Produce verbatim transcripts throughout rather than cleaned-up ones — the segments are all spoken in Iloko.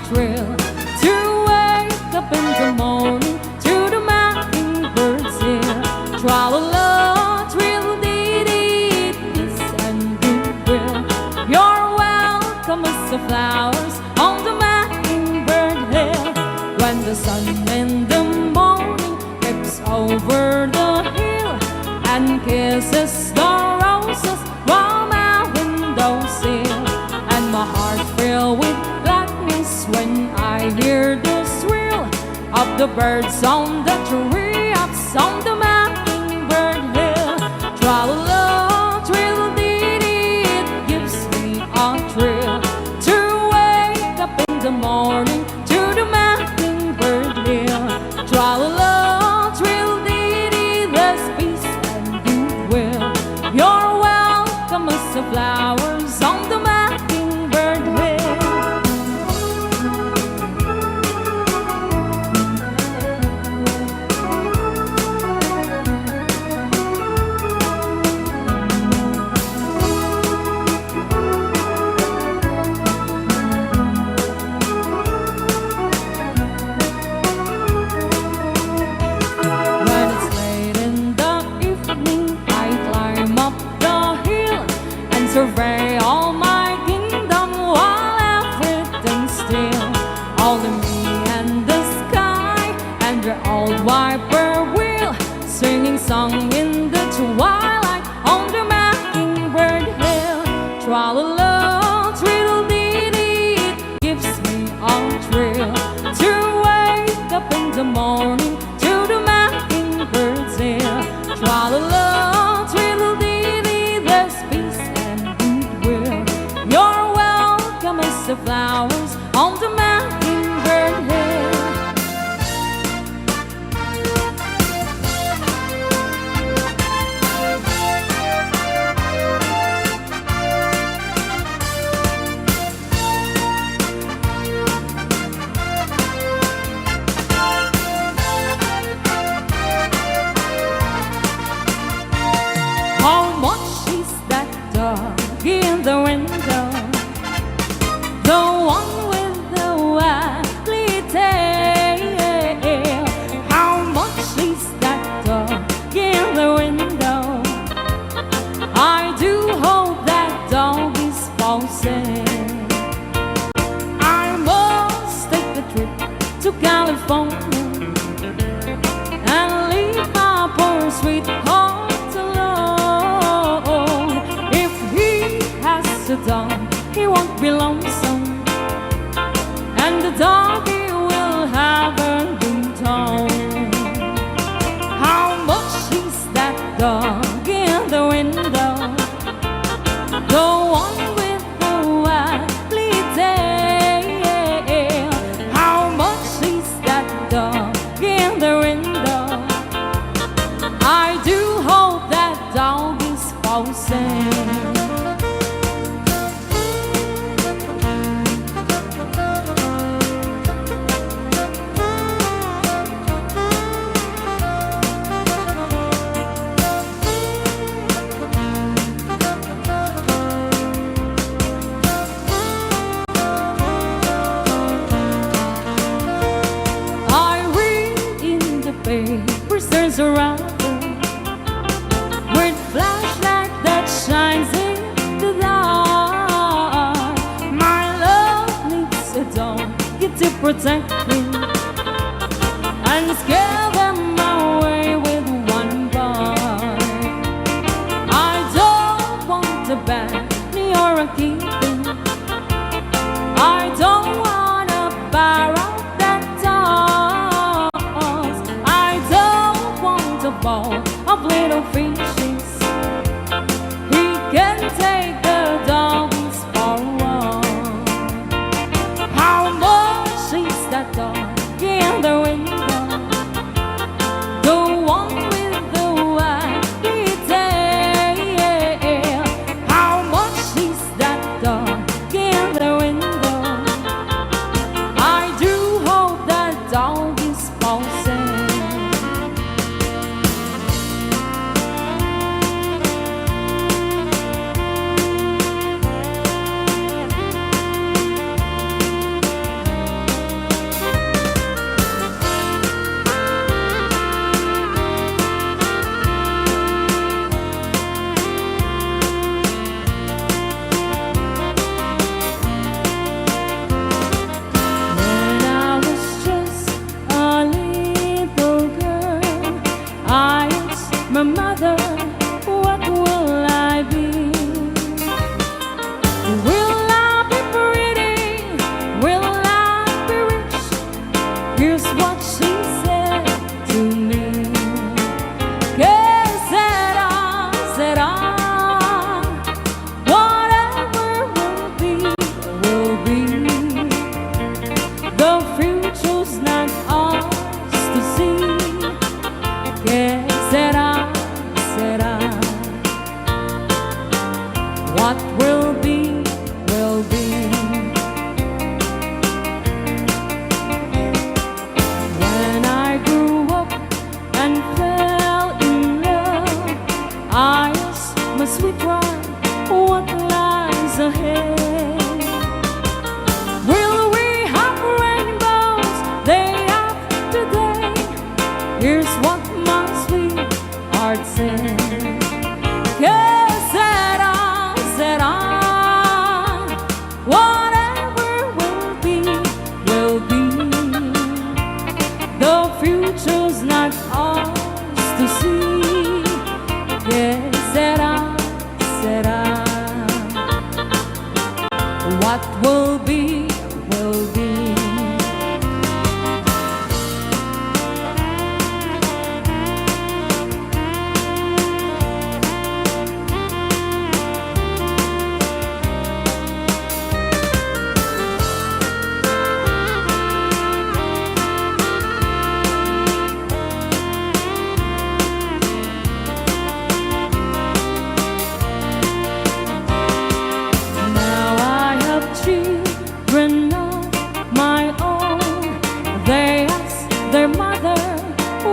Thrill to wake up in the morning to the mockingbird hill. Tra-la-la, twiddle-dee-dee, it is and goodwill. You're welcome as the flowers on the mockingbird hill. When the sun in the morning peeps over the hill and kisses the roses from my window sill, and my heart filled with gladness when I hear the shrill of the birds on the treetops on the mockingbird hill. Tra-la-la, twiddle-dee-dee, it gives me a thrill to wake up in the morning to the mockingbird hill. Tra-la-la, twiddle-dee-dee, there's peace and goodwill. You're welcome as the flowers on the mockingbird hill. When it's late in the evening, I climb up the hill and survey all my kingdom while everything's still. Only me and the sky and the old whippoorwill, singing song in the twilight on the mockingbird hill. Tra-la-la, twiddle-dee-dee, it gives me a thrill to wake up in the morning to the mockingbird hill. Tra-la-la, twiddle-dee-dee, there's peace and goodwill. You're welcome as the flowers on the mockingbird hill. How much is that dog in the window? The one with the waggly tail. How much is that dog in the window? I do hope that dog is for sale. I must take a trip to California and leave my poor sweetheart alone. If he has a dog, he won't be lonesome, and the doggy will have a good time. How much is that dog in the window? The one with the waggly tail. How much is that dog in the window? I do hope that dog is for sale. I read in the papers there's a robber with flashlight that shines in the dark. My love needs a dog to protect him and scare them away with one bark. I don't want a bag nor a kitten. I don't want a barrel that talks. I don't want a bowl of little fishes. He can take the doggies for a walk. How much is that dog in the window? The one with the waggly tail. How much is that dog in the window? I do hope that dog is for sale. what she said to me. Que sera, sera. Whatever will be, will be. The future's not ours to see. Que sera, sera. What will be, will be. When I grew up and fell in love, I asked my sweet one what lies ahead. Will we have rainbows day after day? Here's what my sweet heart said. Que sera, sera. Whatever will be, will be. The future's not ours to see. Que sera, sera. What will be, will be. Now I have children of my own. They ask their mother,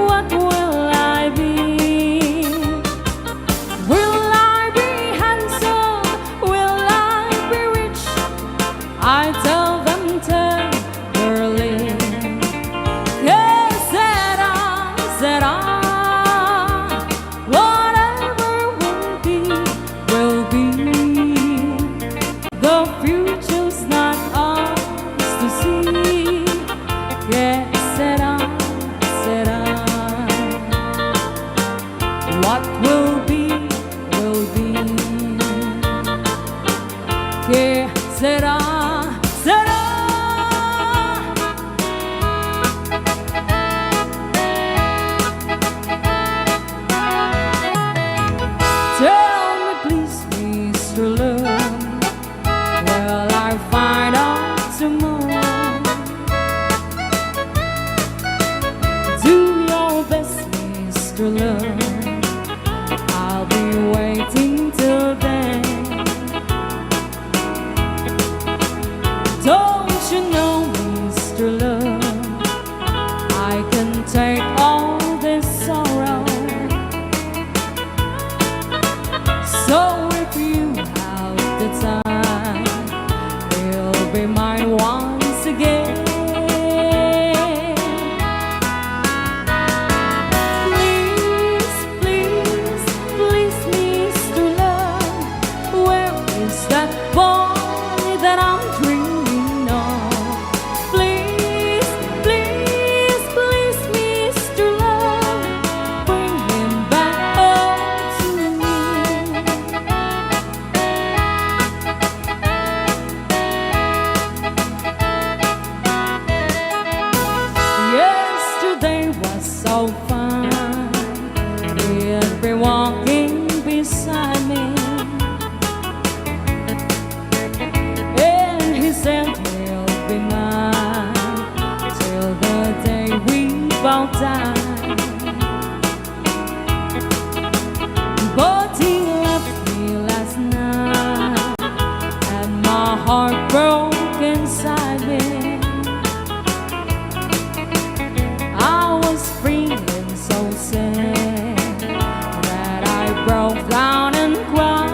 "What will I be? Will I be handsome? Will I be rich?" I tell them tenderly, "Que sera, sera. Whatever will be, will be. The future's not ours to see. Que sera, sera. What will be, will be. Que sera, sera." Tell me please, Mister Love, will I find out tomorrow? Do your best, Mister Love, I'll be waiting till then. Don't you know, Mister Love, I can take all this sorrow. So if you have the time, you'll be mine once again. Please, please, please, Mister Love, where is that boy that I'm dreaming of? Please, please, please, Mister Love, bring him back home to me. Yesterday was so fun, he'd be walking beside me, and he said he'll be mine till the day we both die. But he left me last night, and my heart broke inside me. I was feeling so sad that I broke down and cried.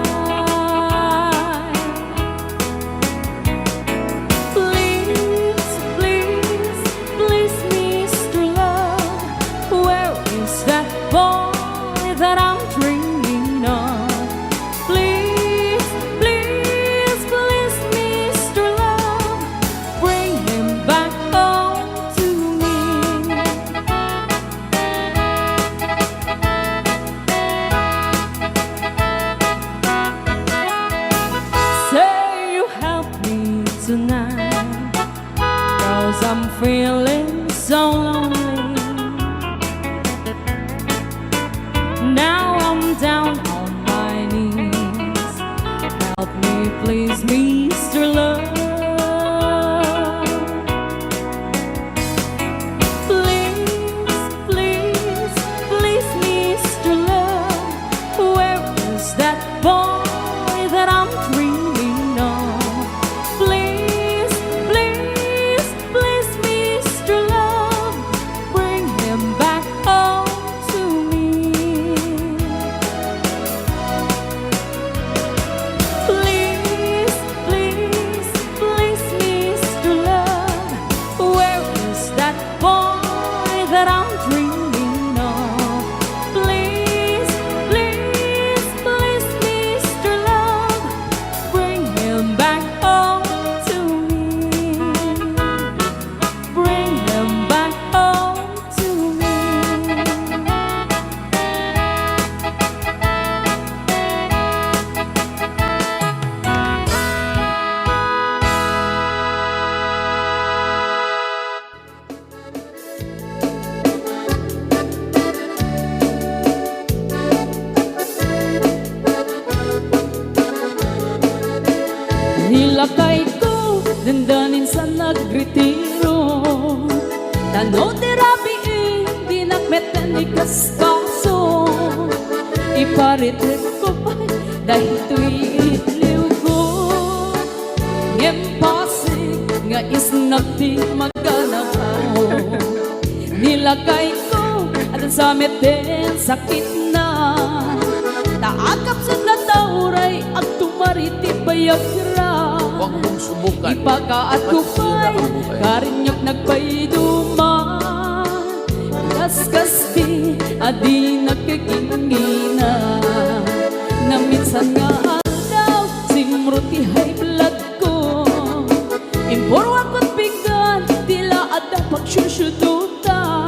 Please, please, please, Mister Love, where is that boy that I'm dreaming of? Please, please, please, Mister Love, bring him back home to me. Say you help me tonight, 'cause I'm feeling so lonely. Now I'm down on my knees. Help me, please, Mister Love. Please, please, please, Mister Love, where is that boy that I'm dreaming of? Please, please, please, Mister Love, bring him back home to me. Please, please, please, Mister Love, where is that boy that I'm dreaming of? Please, please, please, Mister Love, bring him back home to me. Bring him back home to me. Ni lakayko dandanin sa nagretiro, ta no ti rabii, dinak metten ikaskaso. Iparitritko pay daytoy iliwko. Ngem pasig nga isnak ti maganakko. Ni lakayko, adda sa metten sakitna. Ta agkapsut latta uray agtumar iti bayagra. Huwag mong subukan. Ipakaatko pay, karinyok nagpaiduma. Kaskasti a dinak kagingina. Naminsan nga aldaw, simro ti high blood ko. Impurwak ket pinggan, ti la adda pagsiusiututan.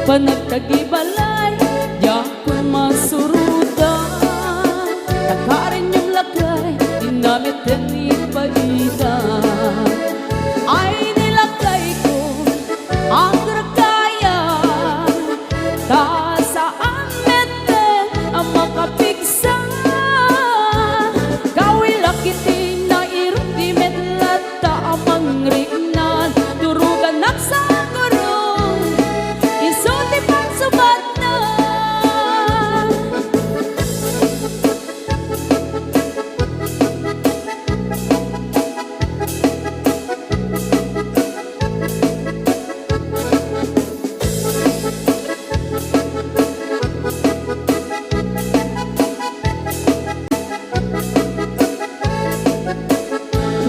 Panagtagibalay, diak masurotan. Ta karinyok lakay, inna metten ipaida. Ay, ni lakayko, agrakaya, ta saan metten a makapigsa. Kawilak iti nairut ti met latta a mangriknan. Turuganak sa kurong, isu ti pangsubatna.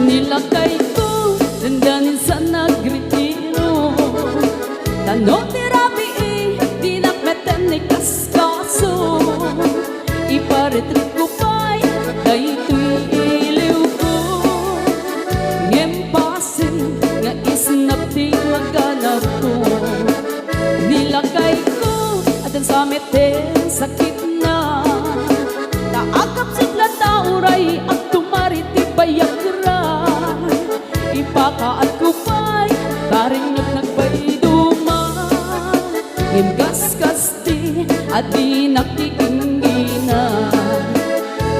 Ni lakayko, dandanin sa nagretiro. Ta no ti rabii, dinak metten ikaskaso. Iparitritko pay daytoy iliwko. Ngem pasig nga isnak ti maganakko. Ni lakayko, adda sa metten sakitna. Ta agkapsut latta uray agtumar iti bayagra. Ipakaatko pay, karinyok nagpaiduma. Ngem kaskasti a dinak kikinggina.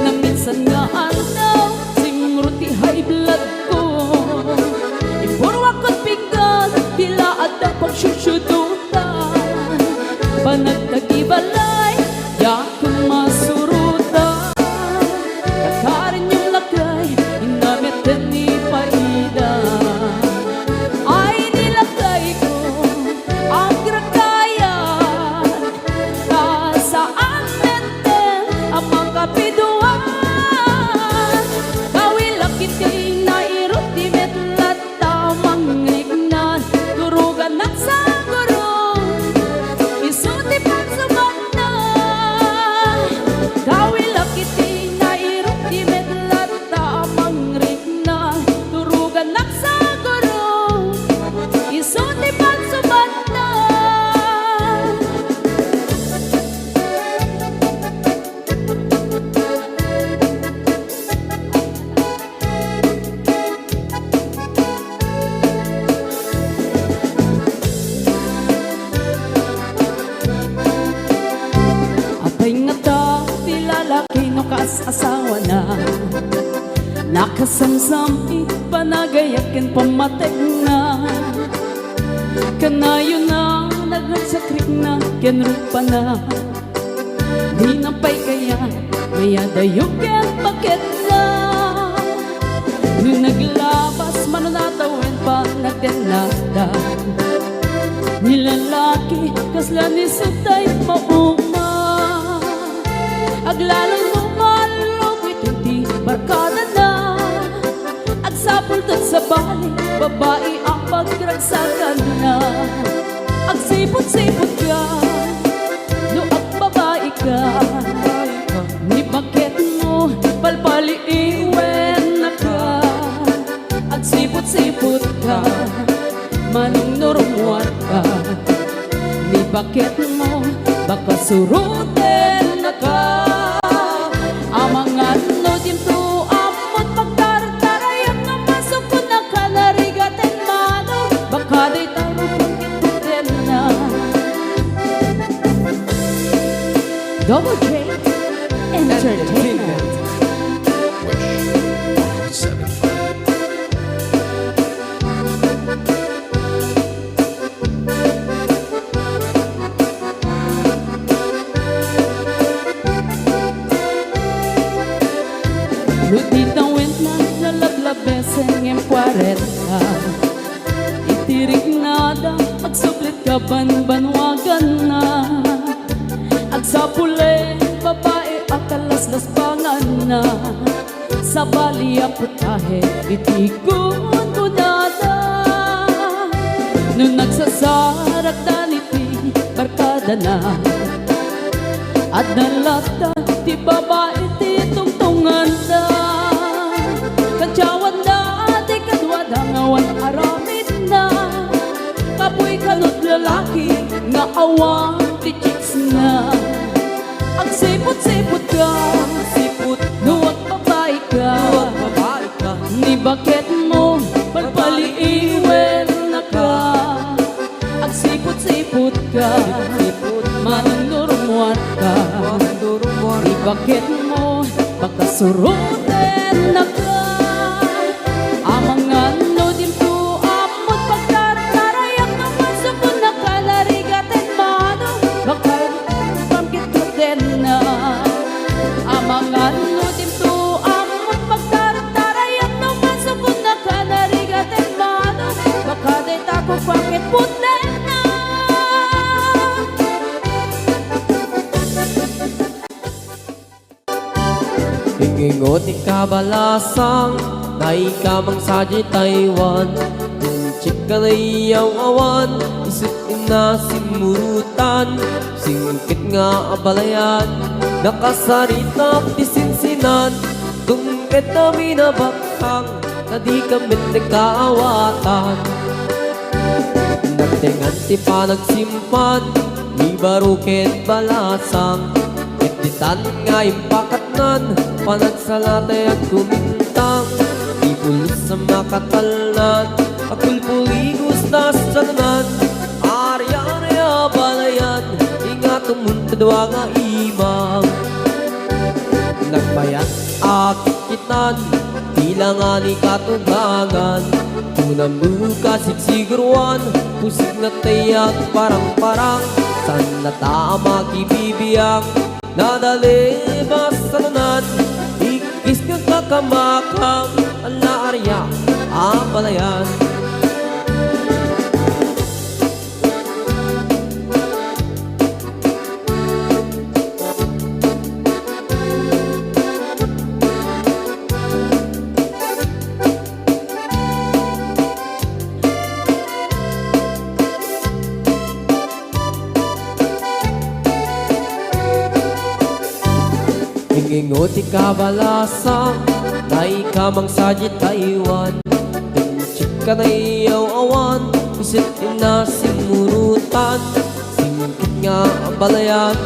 Naminsan nga aldaw, simro ti high blood ko. Impurwak ket pinggan, ti la adda pagsiusiututan. Panagtagibalay, diak masurotan. Kakarin yung lakay, inamet ni paida. Ay, ni lakay ko, agrakayan, ta saan Samsam-i panagayat ken pammatekna. Kanayona nagsakrikna ken rupana. Dina pay kayat mayadayo ken baketna. No naglabas mano natawen panagtennada. Ni lalaki, kasla ni Sutay mauma. Aglalalo nga alloy iti barkadana. Agsapulto sabali, babai a pagragsakanna. Agsiput-siput ka, no agbabai ka. Ni baketmo, palpaliiwen naka. Agsiput-siput ka, manong nurumuar ka. Ni baketmo, baka suruten naka. Amangan no dimto ammot pagtartarayan nga masukon naka narigaten mano. Baka dayta rupon ket na. Double J Entertainment. Wish one seven five. No ti tawentna, nalablabesen ngem puarenta. Iti riknada, agsublit kabanbanwaganna. Agsapulen, babai a kalaslasbanganna. Sabali a putahe iti kunkunada. No nagsasarakdan iti barkadana, adda latta ti babai ti tungtunganda. Kadiawanda ti kaduada nga awan aramidna. Kapuy kano ti lalaki nga awan ti chicks na. Agsiput-siput ka, siput no agbabai ka. No agbabai ka. Ni baketmo, palpaliiwen naka. Agsiput-siput ka, siput. Manong nurumuar ka. Manong nurumuar. Ni baketmo, baka suruten naka. Amangan no dimto ammot pagtartarayan no masukon naka narigaten mano. Bakal pangkitputdenna. Amangan no dimto ammot pagtartarayan no masukon naka narigaten mano. Baka dayta ko pangkitputdenna. Ingingo ti kabalasang, naika mangsa di Taiwan. Inchik ka naiyaw-awan, isut inna simmurutan. Singkit nga abalayan, nakasaritak ti sinsinan. Tungpet a minabakkang, ta dika met nagkaawatan. Nagtengan ti panagsimpan, ni baro ken balasang. Ket ditan nga impakatnan, panagsalat ti agkumintang. Ti pulos a makatalnan, agpulpuligos ta sangnan. Ari-ari a balayan, ingatom ti dua nga imam. Nagbayag a kitkitan, ti langa ni katugangan. Kunam no kasigsiguruan, pusig nga ti agparang-parang. Saan na ta a makibibiang, nadalibas a nanan, ikkis nga kakamakam, ala aria a balayan. Ingingo ti kabalasang, naika mangsa di Taiwan. Inchik ka naiyaw-awan, isut inna simmurutan. Singkit nga abalayan,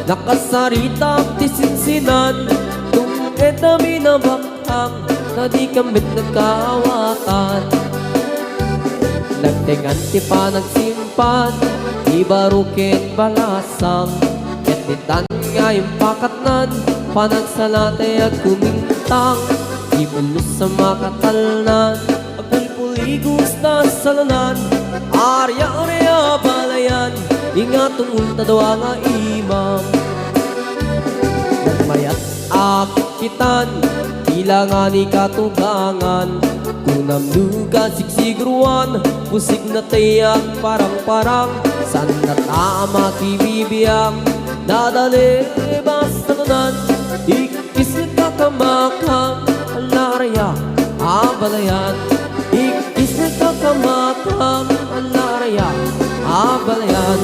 nakasaritak ti sinsinan. Tungpet a minabakkang, ta dika met nagkaawatan. Nagtengan ti panagsimpan, ti baro ken balasang. Ket ditan nga impakatnan, panagsalat ti agkumintang. Ipulos a makatalnan, agpulpuligos ta sananan, arya-arya balayan, ingatong ulta dua nga imam. Mayat a kitan, ilangan ikatugangan, kunam duga sigsiguruan, pusig na tayak parang-parang, sanda ta makibibiang, nadalebas sananan, ik- Isu ka kamakam, alaraya, abalayan. Ik-, isu ka kamakam, alaraya, abalayan.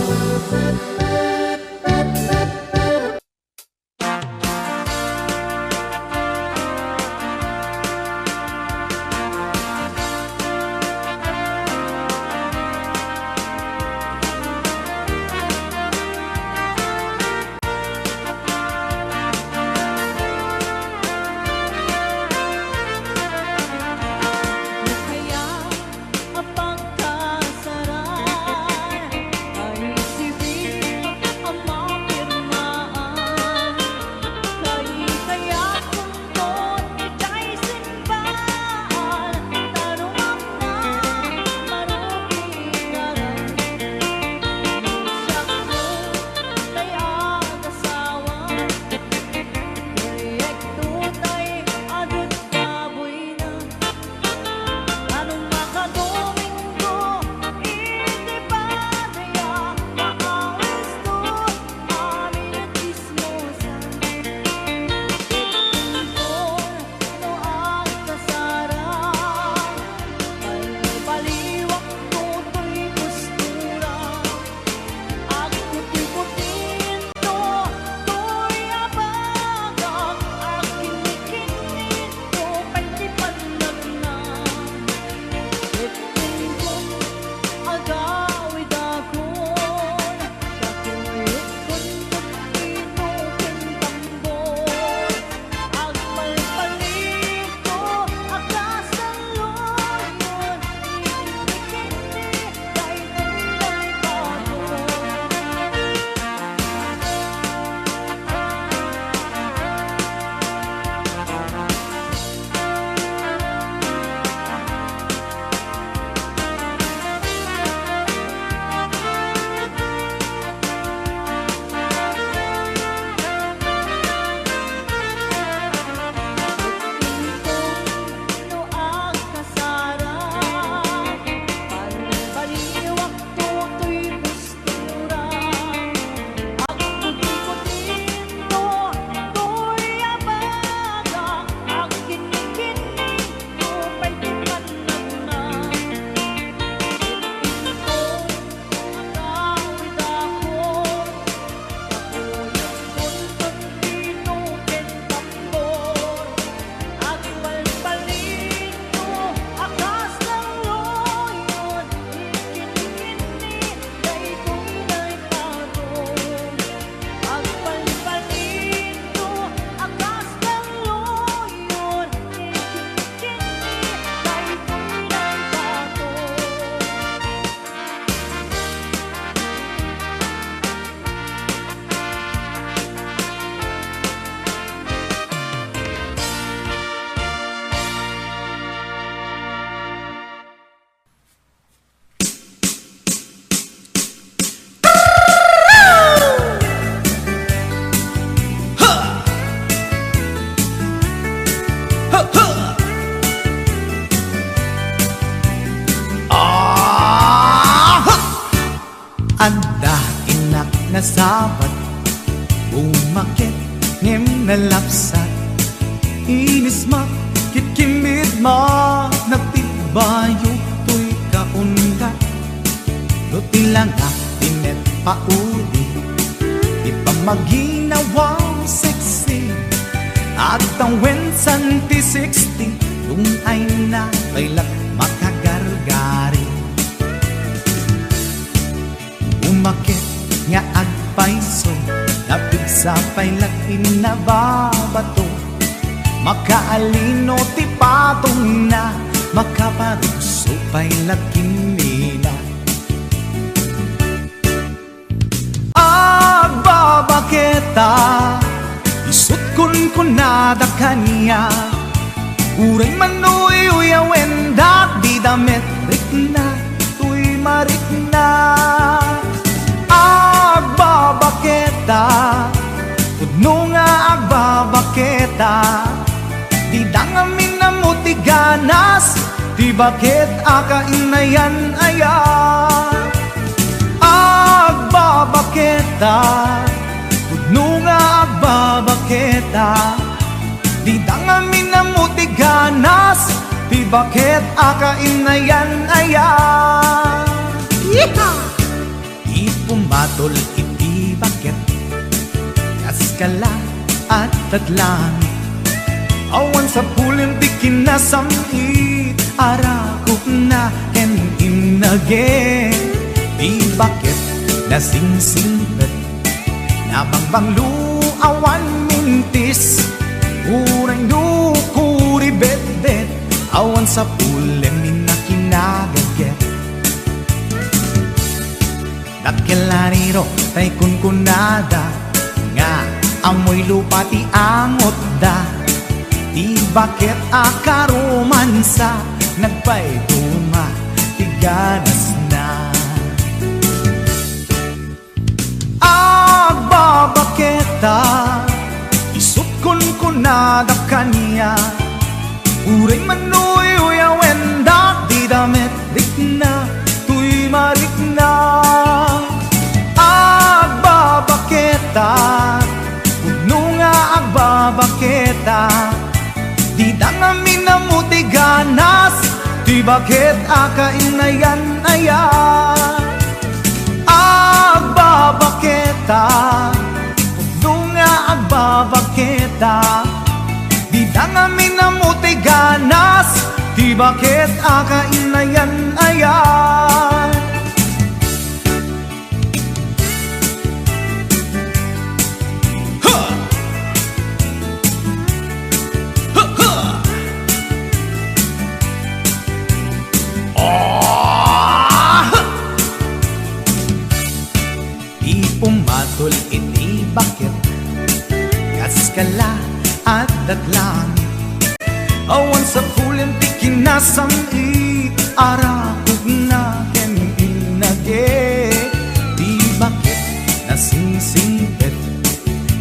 Adda innak nasabat, bumaket ngem nalapsat. Inismak ket kimmidma, nagtibbayo toy kaundat. No ti langak ti met pauli, ti pammaginawa sexy, agtawen santi sixty, tungayna pay la makagargari. Umaket nga agpayso, napigsa pay la ti nababato. Makaalino ti patongna, makaparukso pay la kimmina. Agbabaketa, isut' kunkunada kaniak, Uray man no uyuyawendak, dida met rikna toy marikna. Agbabaketa, pudno nga agbabaketa, dida ngamin ammo ti ganas ti baket a kainayan aya. Agbabaketa, pudno nga agbabaketa, dida ngamin ammo ti ganas ti baket a kainayan aya. Yeehaw! Ti pumatol iti baket, kas kala, addat langit. Awan sapulen ti kinasam-it, arakupna ken innage. Ti baket nasingsingpet, nabangbanglo, awan mintis. Uray no kuribetbet, awan sapulen ni nakinagaget. Dakkel a riro tay kunkunada nga ammoy lupa ti angotda. Ti baket a karomansa, nagpaiduma ti ganasna. Agbabaketa, isut' kunkunada kaniak. Uray man no uyuyawendak, dida met rikna toy marikna. Agbabaketa, pudno nga agbabaketa, dida ngamin ammo ti ganas ti baket a kainayan aya. Agbabaketa, pudno nga agbabaketa, dida ngamin ammo ti ganas ti baket a kainayan aya. Ha! Ha, ha! Ah! Ti pumatol iti baket, kas kala, addat langit. Awan sapulen ti kinasam-it, arakupna ken innage. Ti baket nasingsingpet,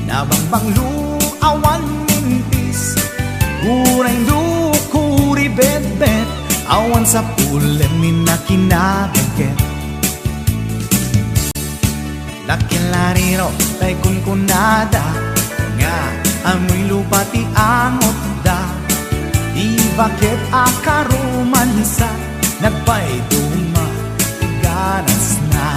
nabangbanglo, awan mintis. Uray no kuribetbet, awan sapulen ni nakinagaget. Dakkel a riro tay kunkunada nga ammoy lupa ti angotda. Ti baket a karomansa, nagpaiduma ti ganasna.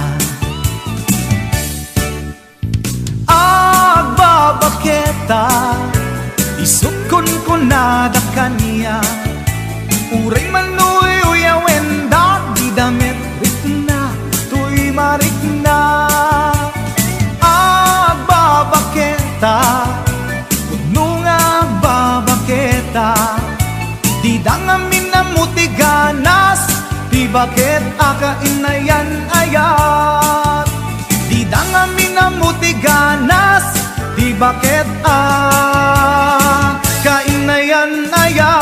Agbabaketa, isut' kunkunada kaniak. Uray man uyuyawendak, dida met rikna toy marikna. Agbabaketa, pudno nga agbabaketa, dida ngamin ammo ti ganas ti baket a kainayan aya. Dida ngamin ammo ti ganas ti baket a kainayan aya.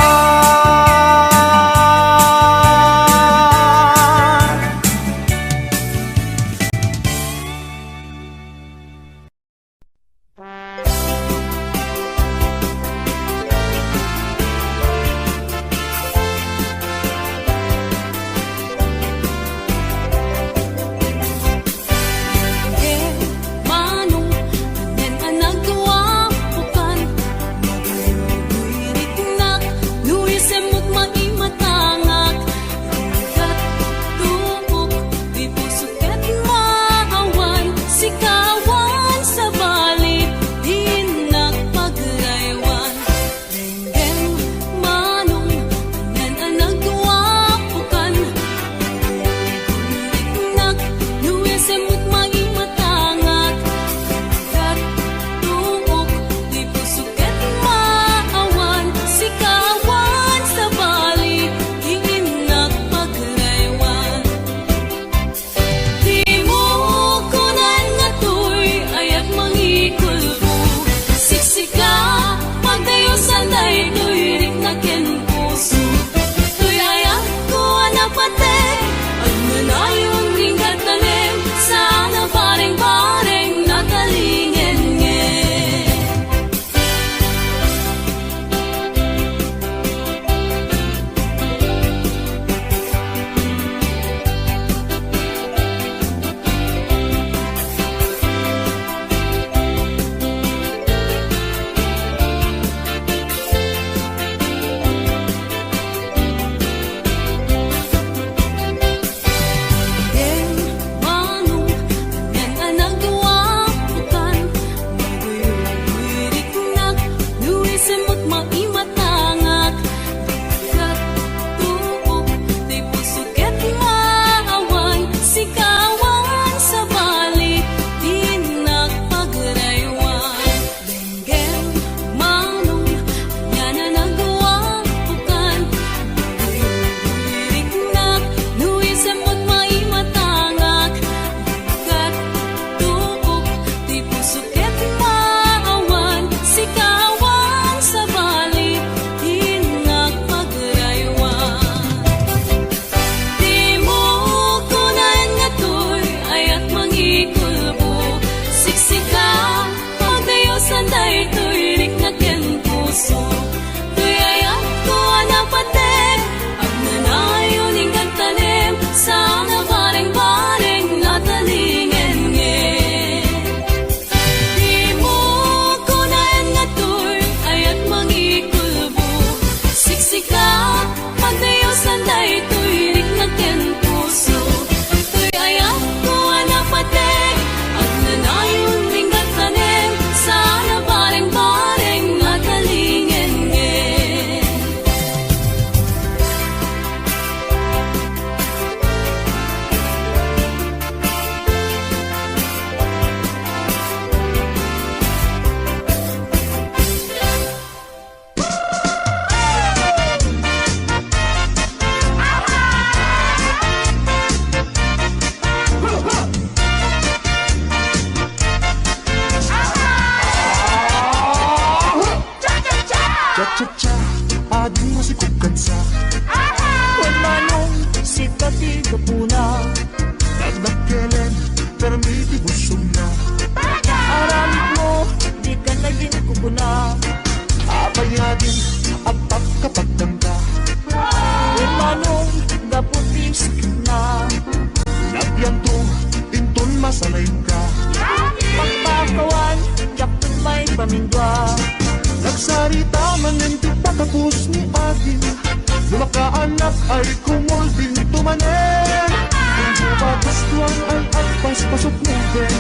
ay kumulding tumanen. Kung di magustuhan ay agpaspasuknoten,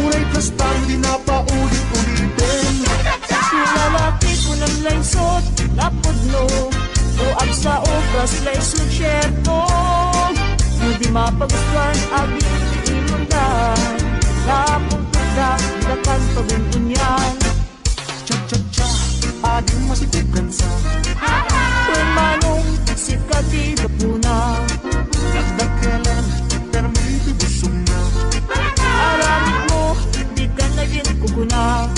uray kasta no di na paulit-uliten. Lalaki ko nang laysot, napudno, o agsao kas laysot, sierto. No di mapagustuhan, agin ti imundan, napungtot da, di da kan pagun-onian. Cha-cha-cha, ading masikog kansa. Wen manong, sika ti gapuna. Dakdakelen, permi ti busongna. Aramidmo, di ka nagin kukuna.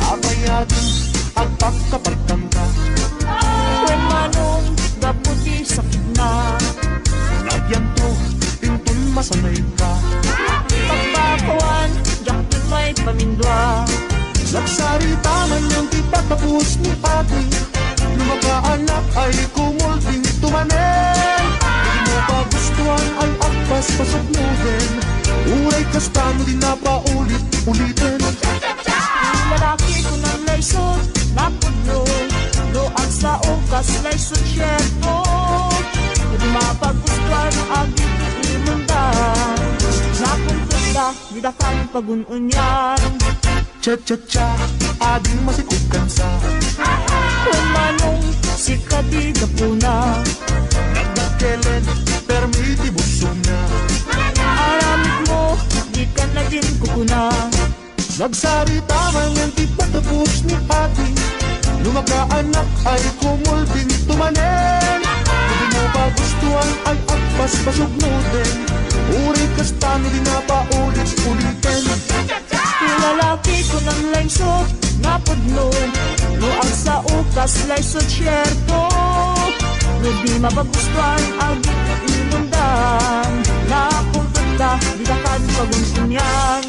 Apay ading agpakkaparkanta. Wen manong, gapu ti sakitna. Nagyanto, inton masanayka. Pagpakawan, diak ti maipamindua. Nagsarita man yan ti patapos ni adi. No makaanak ay kumulding tumanen. Di mo pagustuhan ay agpaspasuknoten. Uray kasta no di na paulit-uliten. Lalaki ko nang laysot, napudno, no agsao kas laysot, sierto. Di mapagustuhan, agin ti imundan, napungtot da, di da kan pagun-onian. Cha-cha-cha, ading masikog kansa. Wen manong, sika ti gapuna. Dakdakelen, permi ti busongna. Aramidmo, di ka nagin kukuna. Nagsarita man yan ti patapos ni adi. No makaanak ay kumulding tumanen. No di mo pagustuhan ay agpaspasuknoten. Uray kasta no di na paulit-uliten. Lalaki ko nang laysot, napudno, no agsao kas laysot, sierto. No di mapagustuhan, agin ti imundan, napungtot da, di da kan pagun-onian.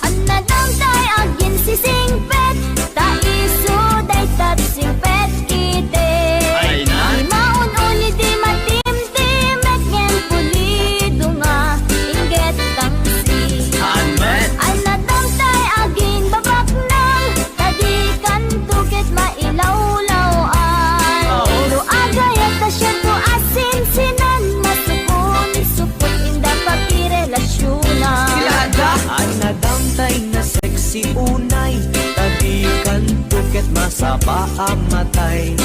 Ania dayta aginsisingpet, ta isu dayta singpet iti. Ay na. Di maun-uni, di matimtimek, ngem pulido nga inggit tangsit. Amen. Ania dayta aginbabaknang, ta dikanto ket mailawlaw-an. Oo. No agayat ta sierto a sinsinan, masukon, supot, inda pakirelasionan. Sila da. Ania dayta nga sexy unay, ta dikanto ket masapa a matay.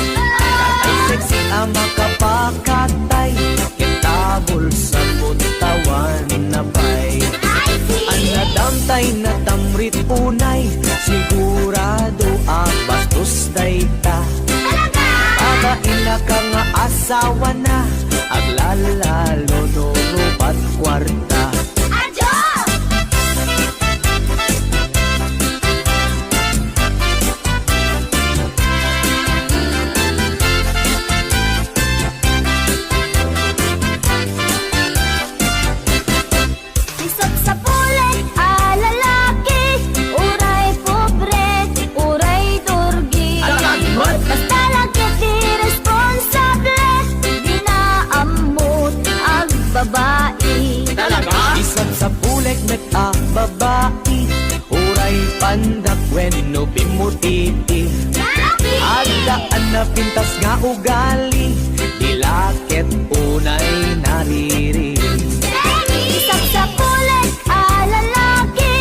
Ay sexy a makapakatay, ket ta bulsa buntawanna pay. Ania dayta nga tamrit unay, sigurado a bastos dayta. Talaga? Babaina ka nga asawana, aglalalo no rubat kuarta. Adyo! Ti sapsapulek a lalaki, uray pobre, uray durgi. Ala, met. Basta la ket ti responsable, dina ammo ti agbabai. Talaga? Ti sapsapulek met a babai, uray pandak wenno bimmutiti. Adda a napintas nga ugali, di la ket unay nariri. Ti sapsapulek a lalaki,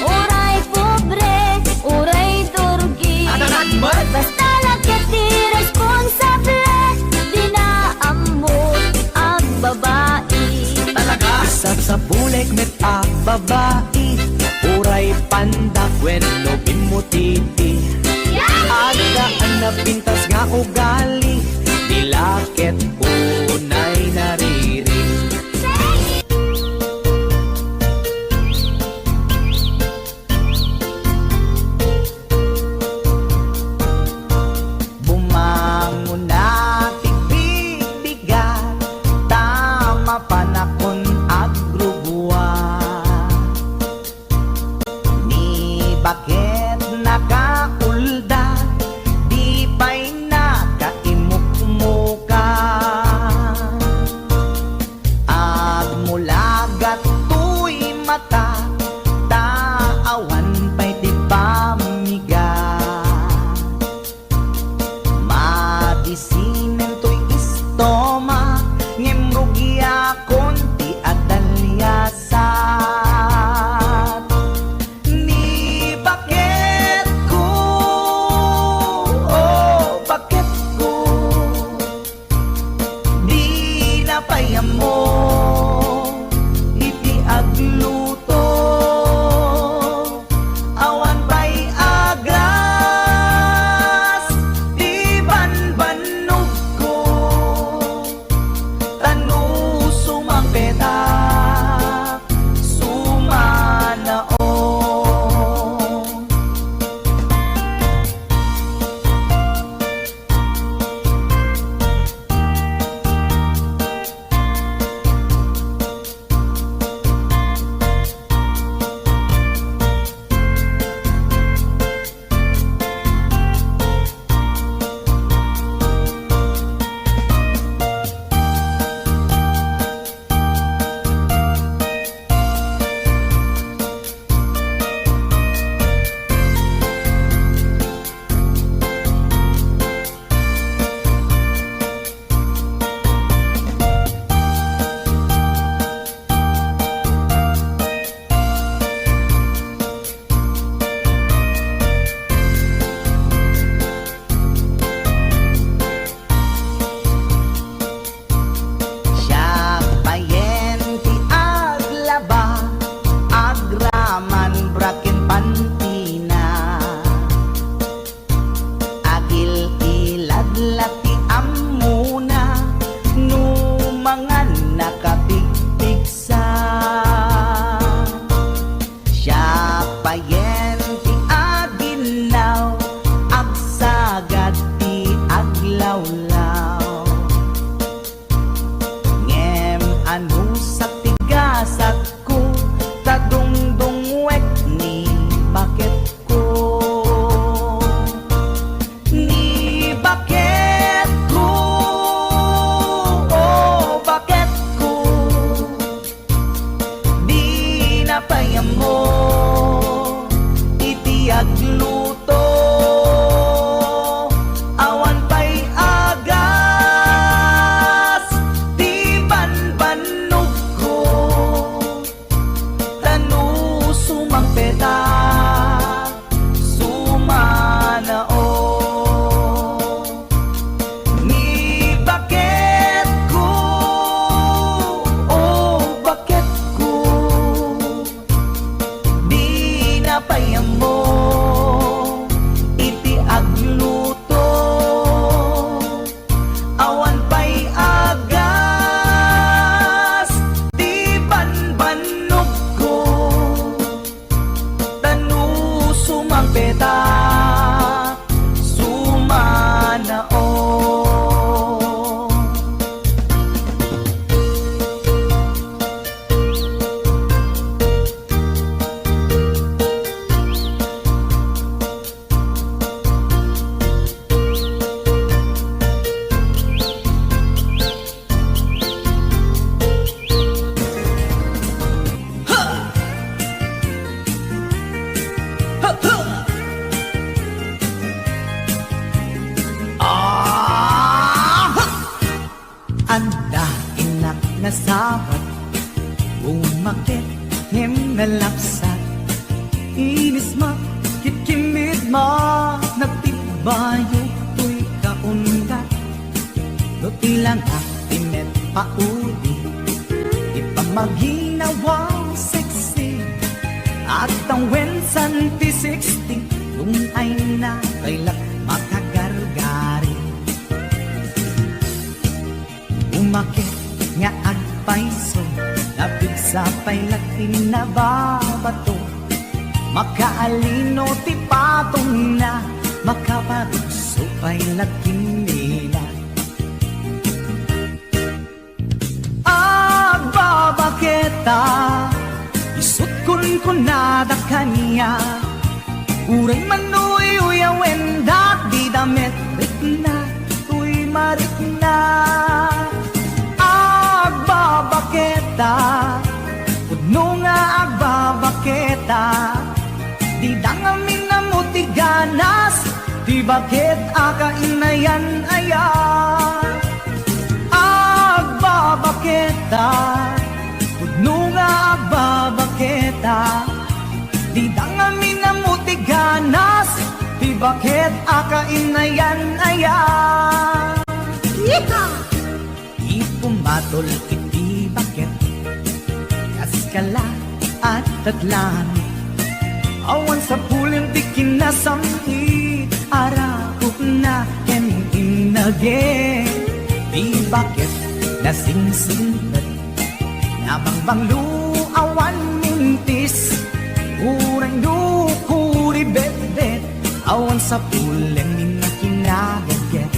uray pobre, uray durgi. Adda met. Basta la ket ti responsable, dina ammo ti agbabai. Talaga? Ti sapsapulek met a babai, uray pandak wenno bimmutiti. Adda a napintas nga ugali, di la ket unay nariri. Sabad, umaket ngem nalapsat. Inismak ket kimmidma, nagtibbayo toy kaundat. No ti langak ti met paudi, ti pamaginawa sexy, agtawen san ti sixty, dun ay na kay lak makagargari. Umaket nga agpayso, napigsa pay lak ti nababato. Makaalino ti patongna, makaparugso pay lak kimmina. Agbabaketa, isut' kunkunada kaniak. Uray man uyuyawen dagiti damet, rikna toy marikna. Agbabaketa, pudno nga agbabaketa. Dida ngamin ammo ti ganas, ti baket a kainayan-ayan. Agbabaketa, pudno nga agbabaketa. Dida ngamin ammo ti ganas, ti baket a kainayan-ayan. Yeehaw! Ipumatol iti baket, kas kala, adda langit. Awan sapulen ti kinasam-it, arakupna ken innage. Ti baket, nasingsingpet, nabangbanglo, awan mintis. Uray no kuribetbet, awan sapulen ti kinagagget.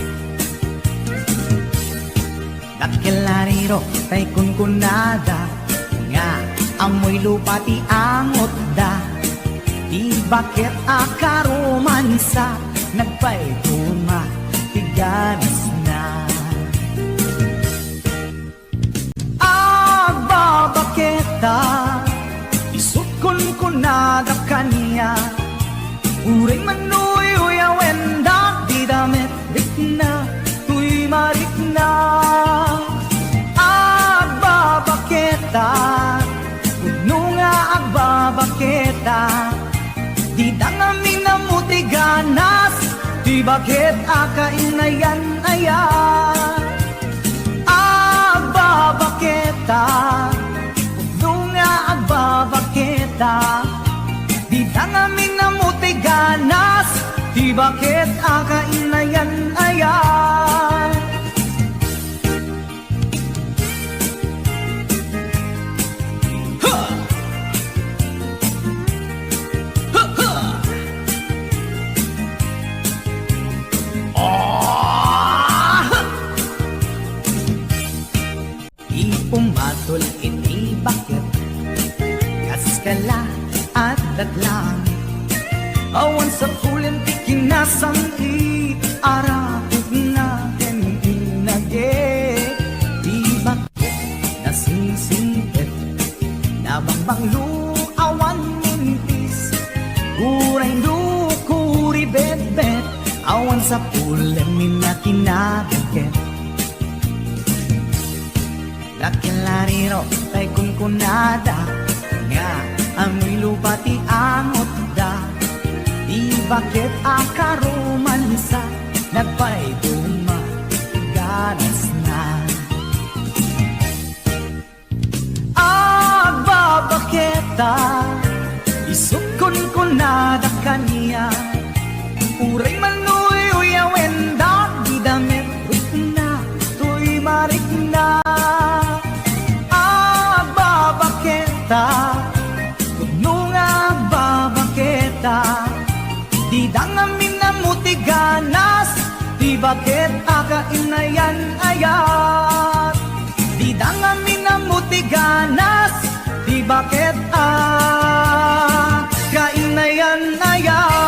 Dakkel a rirok tay kunkunada nga ammoy lupa ti angotda. Ti baket a karomansa, nagpayduma ti ganasna. Agbabaketa, isut' kunkunada kaniak. Uray man uyuyawen dagiti damet, rikna toy marikna. Agbabaketa, pudno nga agbabaketa. Dida ngamin ammo ti ganas, ti baket a kainayan-ayan. Agbabaketa, pudno nga agbabaketa. Dida ngamin ammo ti ganas, ti baket a kainayan-ayan. Ha! Ha, ha! Ah! Ipumatol iti baket, kas kala, adda langit. Awan sapulen ti kinasam-it, arakupna ken innage. Ti baket, nasingsingpet, nabangbanglo, awan mintis. Uray no kuribetbet, awan sapulen ti kinagagget. Dakkel a rirok tay kunkunada nga ammoy lupa ti angotda. Ti baket a karomansa, nagpayduma ti ganasna. Agbabaketa, isut' kunkunada kaniak. Uray man uyuyawen dagiti damet, rikna toy marikna. Agbabaketa, pudno nga agbabaketa. Dida ngamin ammo ti ganas, ti baket a kainayan-ayan. Dida ngamin ammo ti ganas, ti baket a kainayan-ayan.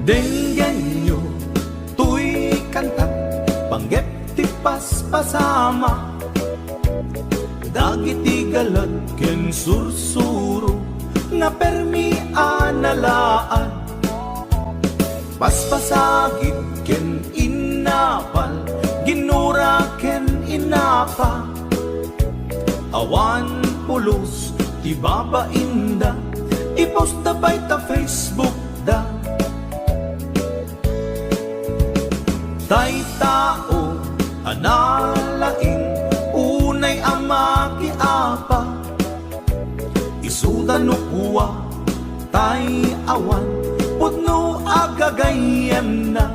Denggenyo, pasama dagiti galag ken sursuro nga permi a nalaad. Paspasagid ken innapal, ginura ken innapa. Awan pulos ti babainda, i-post da pay ta Facebook da. Tay tao a nalaing, unay a makiapa, isuda no kua, tay awan pudno a gagayyemna.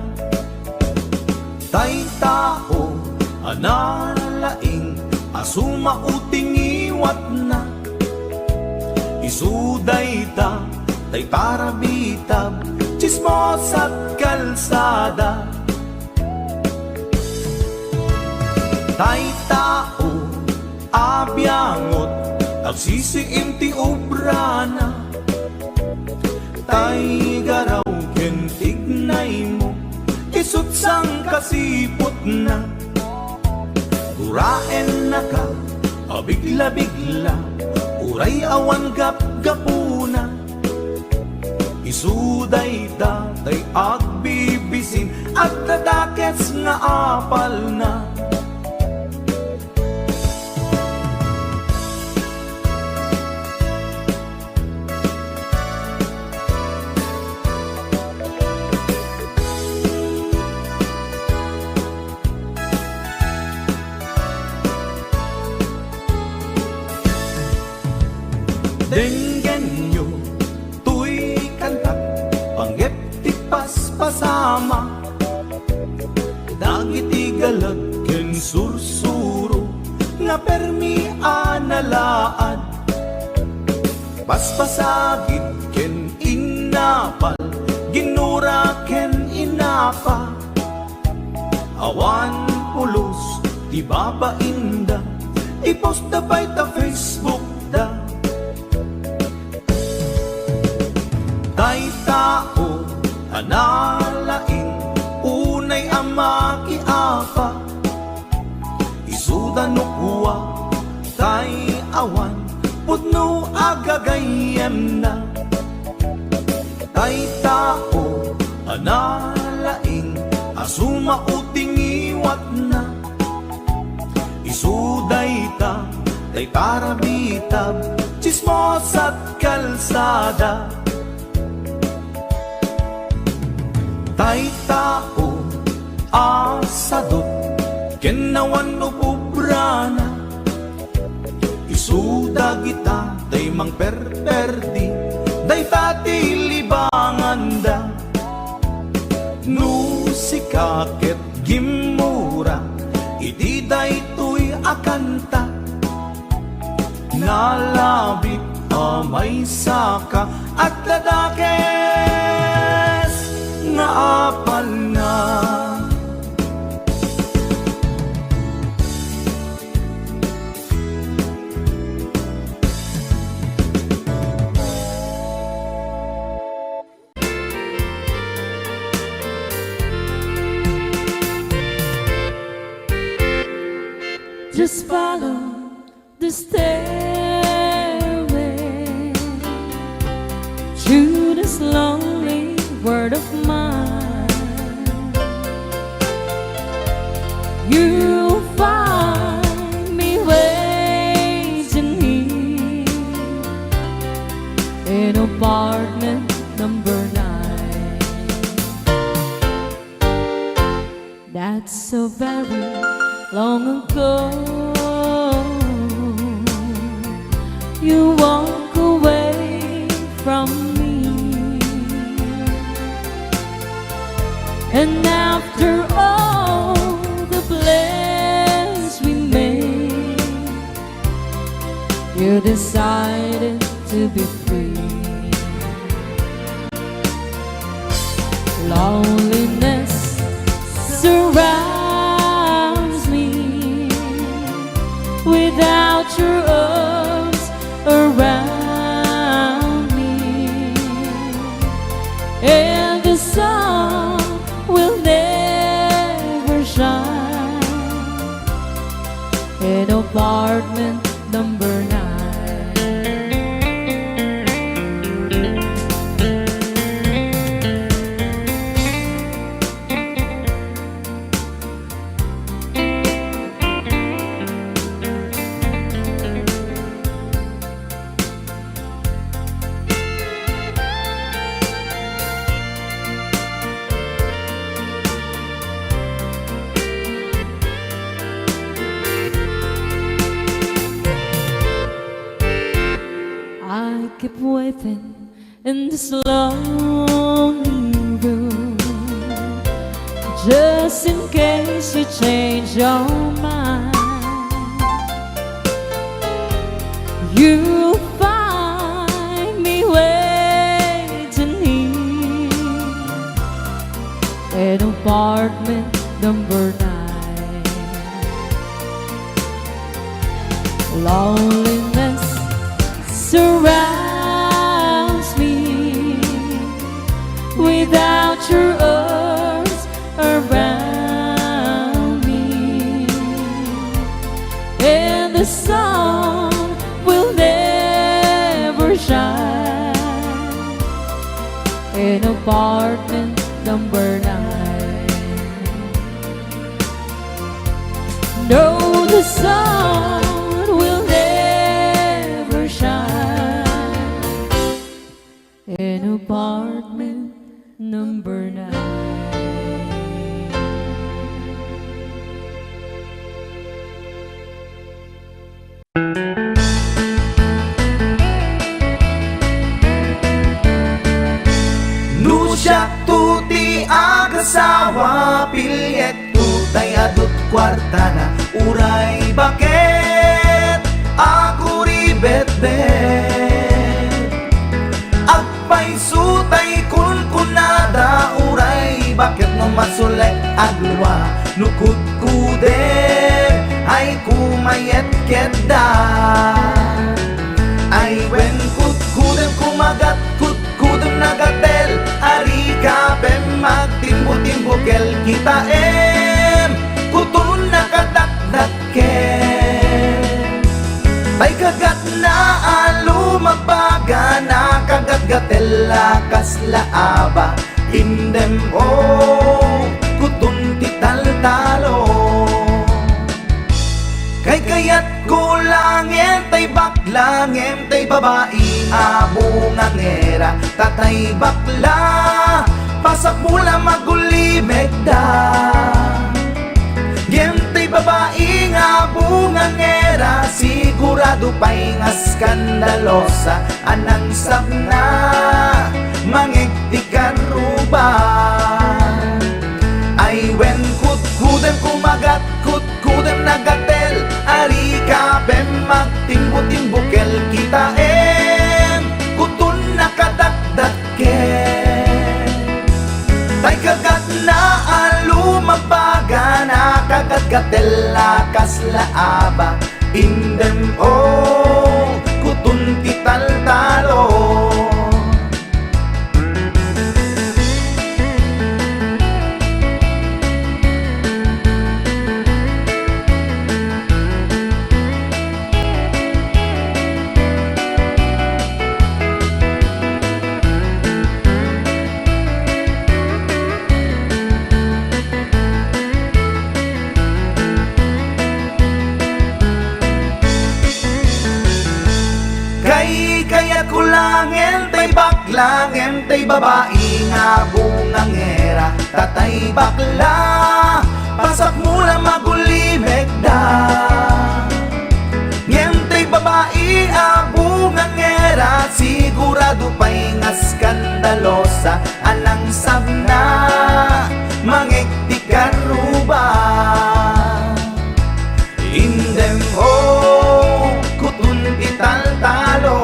Tay tao a nalaing a sumao ti ngiwatna, isu dayta tay parabitab, tsismosa't kalsada. Tay tao a biangot, agsisiim ti obrana, tay garaw ken tignaymo, isu't sangkasiputna. Guraennaka a bigla-bigla, uray awan gapgapuna. Isu dayta tay agbibisin, agdadakes nga apalna. Denggenyo toy kantak, panggep ti paspasama dagiti galag ken sursuro nga permi a nalaad. Paspasagid ken innapal, ginura ken innapa. Awan pulos ti babainda, i-post da pay ta Facebook da. Tay tao a nalaing, unay a makiapa, isuda no kua, tay awan pudno a gagayyemna. Tay tao a nalaing a sumao ti ngiwatna, isu dayta tay parabitab, tsismosa't kalsada. Tay tao a sadut ken awan ububrana, isu dagita tay mangperperdi, dayta ti libanganda. No sika ket gimmura iti daytoy a kanta, nalabit a maysaka, agdadakes nga apalna. Just follow the stairway through this lonely world of mine. You'll find me waiting here in apartment number nine. That's so very long ago. You walk away from me. And after all the plans we made, you decided to be free. Loneliness surrounds me without your arms around me, and the sun will never shine Keep waiting in this lonely room, just in case you change your mind. You'll find me waiting here in apartment number nine. Loneliness surrounds me without your arms around me, and the sun will never shine in apartment number nine. No, the sun will never shine in apartment number nine. No siakto ti agasawa, pilliekto tay adut kuartana, uray baket a kuribetbet. Agpayso tay kunkunada, uray baket no masulek a dua, no kudkudem ay kumayet ketda. Ay wen, kudkudem kumagat, kudkudem nagatel, arika pen magtimbo-timbo kel kitaem, kuton nakadatdatken. Tay kagatna a lumagbaga, nakagatgatel a kasla aba, indem, o, kuton ti taltalo. Kaykayatko la ngem tay bakla, ngem tay babai a bungangera, ta tay bakla, pasapul a magulimekda. Ngem tay babai nga bungangera, sigurado pay nga skandalosa, a nangsabna, mangeg ti karruba. Ay wen, kudkudem kumagat, kudkudem nagatel, arika pen magtimbo-timbo kel kitaem, kuton nakadatdatken. Tay kagatna a lumagbaga, nakagatgatel a kasla aba, indem, o, kuton ti taltalo. Kaykayatko la ngem tay bakla, ngem tay babai nga bungangera, ta tay bakla, pasapul a magulimekda. Ngem tay babai a bungangera, sigurado pay nga skandalosa, a nangsabna, mangeg ti karruba. Indem, o, kuton ti taltalo.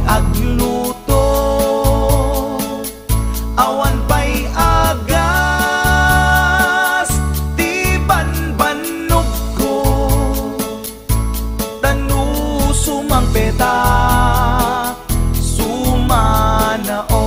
agluto. Awan pay a gas ti banbannogko. Ta no sumangpetak, sumanaong.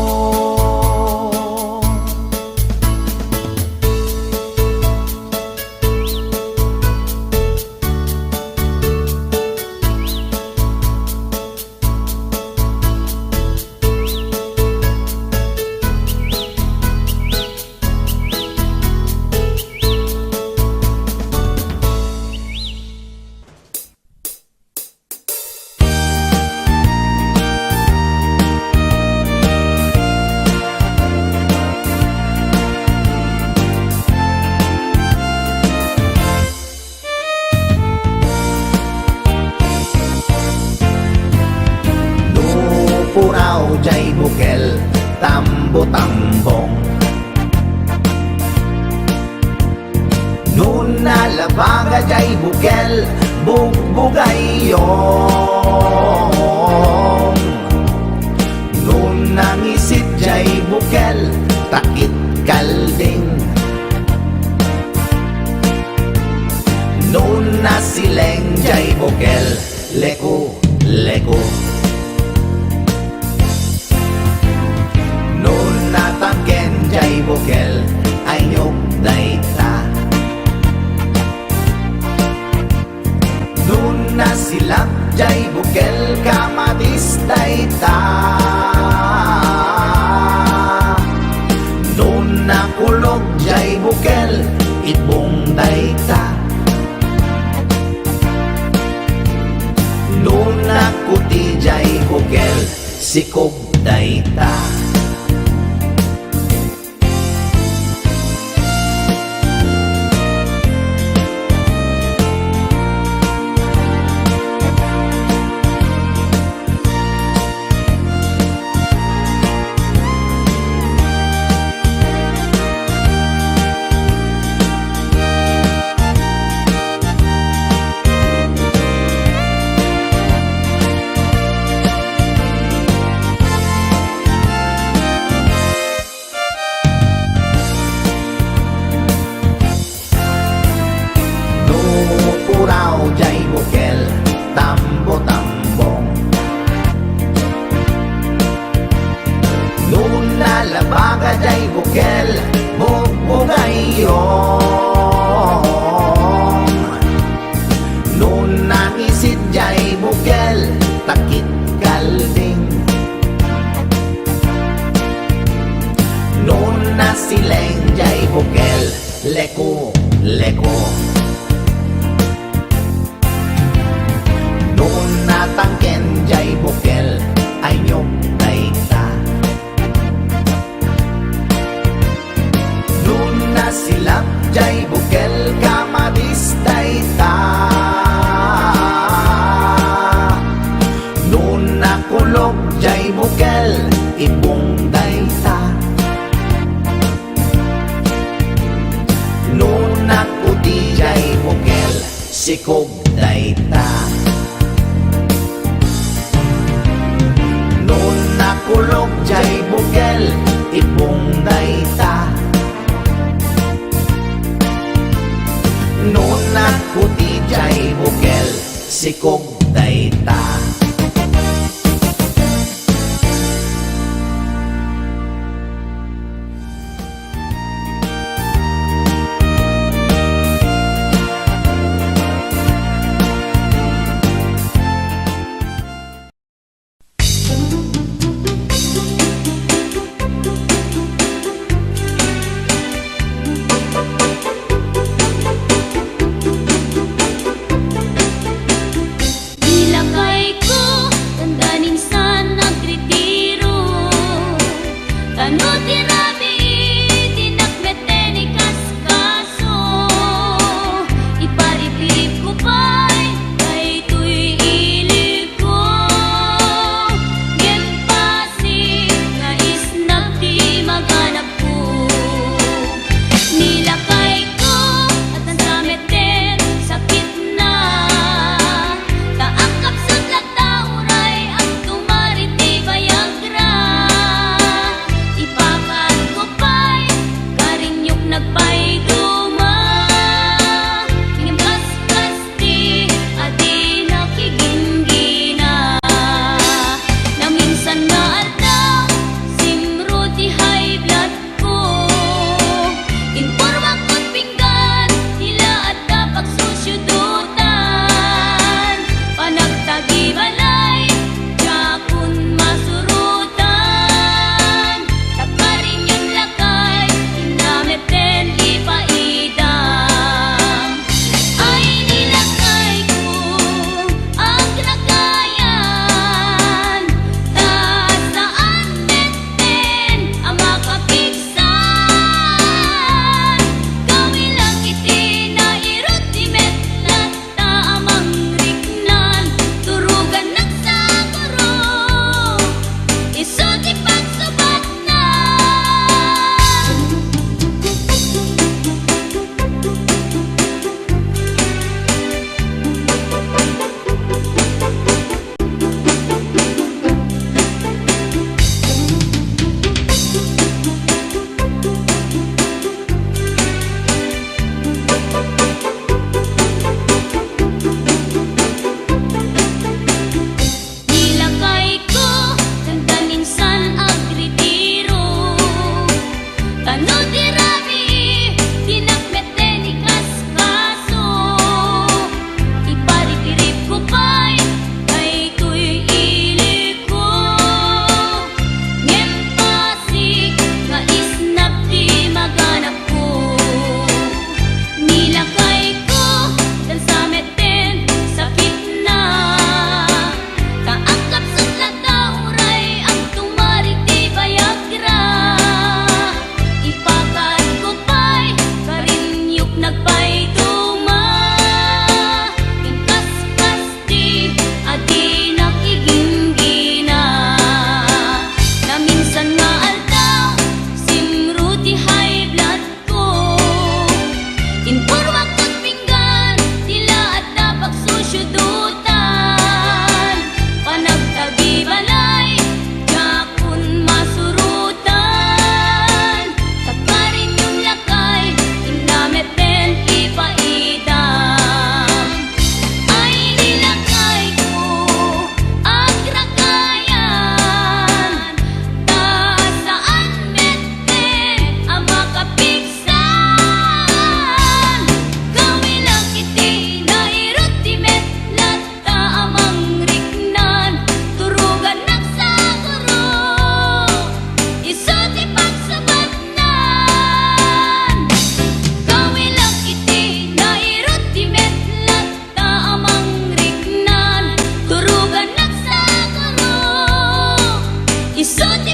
No puraw jay bukel, tambo-tambong. No nalabaga jay bukel, bugbugayong. No nangisit jay bukel, takit kalding. No nasileng jay bukel, leku, leku. No natangken jay bukel, aynyog dayta. No nasilak jay bukel, kamatis dayta. No nakulog jay bukel, itbong dayta. No nakuti jay bukel, sikog dayta. No puraw jay bukel, tambo-tambong. No nalabaga jay bukel, bugbugayong. No nangisit jay bukel, takit kalding. No nasileng jay bukel, leku, leku. No natangken jay bukel, aynyog dayta. No nasilak jay bukel, kamatis dayta. No nakulog jay bukel, itbong dayta. No nakuti jay bukel, sikog dayta. No nakulog jay bukel, itbong dayta. No nakuti jay bukel, sikog dayta. Ilakay ko Naminsan nga aldaw, simro ti high blood ko. Inpurmak ket pinggan, ti laat ta pagsusudutan. Panagtagibalay, diakon masurutan. Tagparinyon lakay, inna metten ipaidam. Ay, ni lakay ko, agragayan, ta saan metten a makapigsan. Gawi lang iti nairut ti metlat ta amangriknan, turugannak sa guro, isu ti pagsubatna. Nilakay ko, kanta minsan agritiro. Tano ti rabii, dinak metten ikaskaso. Iparirib ko pay, daytoy ili ko. Ngem pasig nga isnap ti maganakko. Nilakay ko, dansa metten sakitna. Ta agkapsut latta uray agtumar iti bayagra. Ipakaatko pay, karinnyok nagpayduma. Ken kaskasdi a dinak iginggina. Naminsan nga aldaw, simro ti high blood ko. Inpurmak ket pinggan, ti laat ta pagsusudutan. Panagtagibalay, diakon masurutan. Tagparinyon lakay, inna metten ipaidam. Ay, ni lakay ko, agragayan, ta saan metten a makapigsan. Gawi lang iti nairut ti metlat ta amangriknan, turugannak sa guro, isu ti pagsubatnan. Gawi lang iti nairut ti metlat ta amangriknan, turugannak sa guro, isu ti